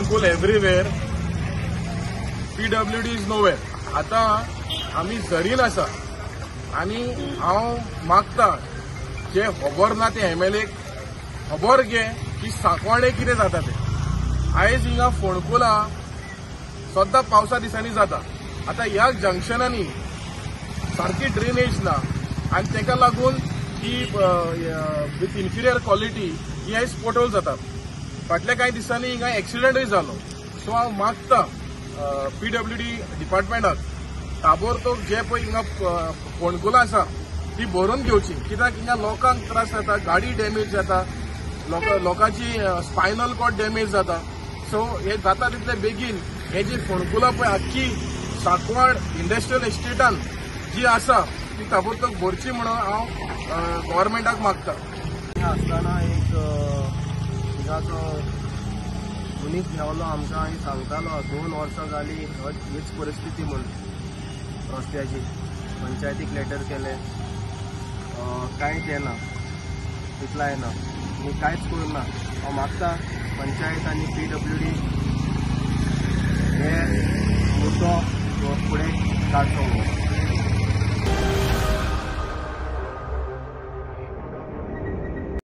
फोंडकूल everywhere, PWD is nowhere. आतां आमी झरीन आसा आनी हांव मागता जे खबर ना ते एमएलए खबर घे की सांकवाळे कितें जाता तें. आयज हिंगा फोंडकुलां सद्दां पावसा दिसांनी जाता. आतां ह्या जंक्शनांनी सारकी ड्रेनेज ना आनी ताका लागून ही विथ इन्फिरियर क्वॉलिटी ही आयज पोटोल जाता. फाटल्या कांय दिसांनी हिंगा एक्सिडंटूय जालो. सो हांव मागता पीडब्ल्यूडी डिपार्टमेंटाक ताबोरतोब जे पळय हिंगा फोंडकुलां आसा ती भरून घेवची, कित्याक हिंगा लोकांक त्रास जाता, गाडी डॅमेज जाता, लोकांची स्पायनल कॉर्ड डॅमेज जाता. सो हे जाता तितले बेगीन हे जी फोंडकुलां पळय आख्खी सांकवाळ इंडस्ट्रियल एस्टेटान जी आसा ती ताबोरतोब भरची म्हणून हांव गव्हर्मेंटाक मागता. आसतना एक हिंगाचो मनीस मेवलो आमकां आनी सांगतालो 2 वर्सां जाली हीच परिस्थिती म्हूण रस्त्याची. पंचायतीक लेटर केले, कांयच येना, रिप्लाय येना आनी कांयच करूं ना. हांव मागता पंचायत आनी पीडब्ल्यूडी हे मुद्दो फुडें काडचो म्हणून.